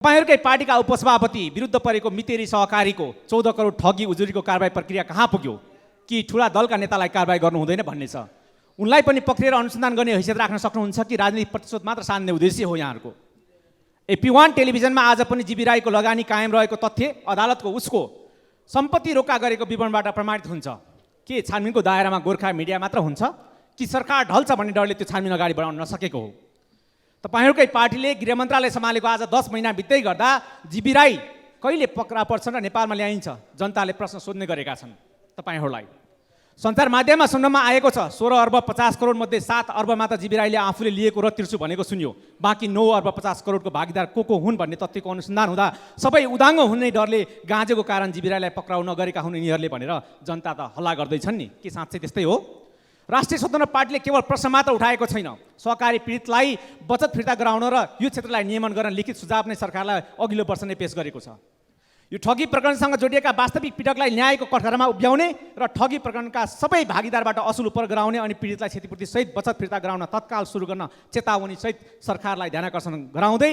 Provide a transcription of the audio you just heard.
तपाईहरुकै पार्टीका उपसभापति विरुद्ध परेको मितेरी सहकारीको 14 करोड ठगी उजुरीको कारबाही प्रक्रिया कहाँ पुग्यो? कि ठूला दलका नेतालाई कारबाही गर्नु हुँदैन भन्ने छ। उनलाई पनि पक्रेर अनुसन्धान गर्ने हैसियत राख्न सक्नुहुन्छ कि राजनीतिक प्रतिशोध मात्र साध्ने उद्देश्य हो यहाँहरुको? AP1 टेलिभिजनमा आज पनि जीबी राईको लगानी कायम रहेको तथ्य अदालतको उसको सम्पत्ति रोका गरेको विवरणबाट प्रमाणित हुन्छ। के छानबिनको दायरामा गोर्खा मिडिया मात्र हुन्छ कि सरकार ढल्छ भन्ने डरले त्यो छानबिन अगाडि बढाउन नसकेको हो? तपाईहरुकै पार्टीले गृह मन्त्रालय सम्हालेको आज 10 महिना बित्दै गर्दा जीबी राई कहिले पक्रा पर्छन् र नेपालमा ल्याइन्छ जनताले प्रश्न सोध्ने गरेका छन्। तपाईहरुलाई सञ्चार माध्यममा सुन्नमा आएको छ 16 अर्ब 50 करोड मध्ये 7 अर्ब मात्र जीबी राईले आफूले लिएको र तिर्छु भनेको सुन्यो। बाँकी 9 अर्ब 50 करोडको भागीदार को हुन् भन्ने तथ्यको अनुसन्धान हुँदा सबै उदाङ्गो हुने डरले गाँजेको कारण जीबी राईलाई पक्राउ नगरेका हुन् यिनीहरूले भनेर जनता त हल्ला गर्दैछन् नि। के साँच्चै त्यस्तै हो? राष्ट्रिय स्वतन्त्र पार्टीले केवल प्रश्न मात्र उठाएको छैन, सहकारी पीडितलाई बचत फिर्ता गराउन र यो क्षेत्रलाई नियमन गर्न लिखित सुझाव नै सरकारलाई अघिल्लो वर्ष नै पेश गरेको छ। यो ठगी प्रकरणसँग जोडिएका वास्तविक पीडकलाई न्यायको कठघरामा उभ्याउने र ठगी प्रकरणका सबै भागीदारबाट असुल उपर गराउने अनि पीडितलाई क्षतिपूर्ति सहित बचत फिर्ता गराउन तत्काल सुरु गर्न चेतावनी सहित सरकारलाई ध्यानकर्षण गराउँदै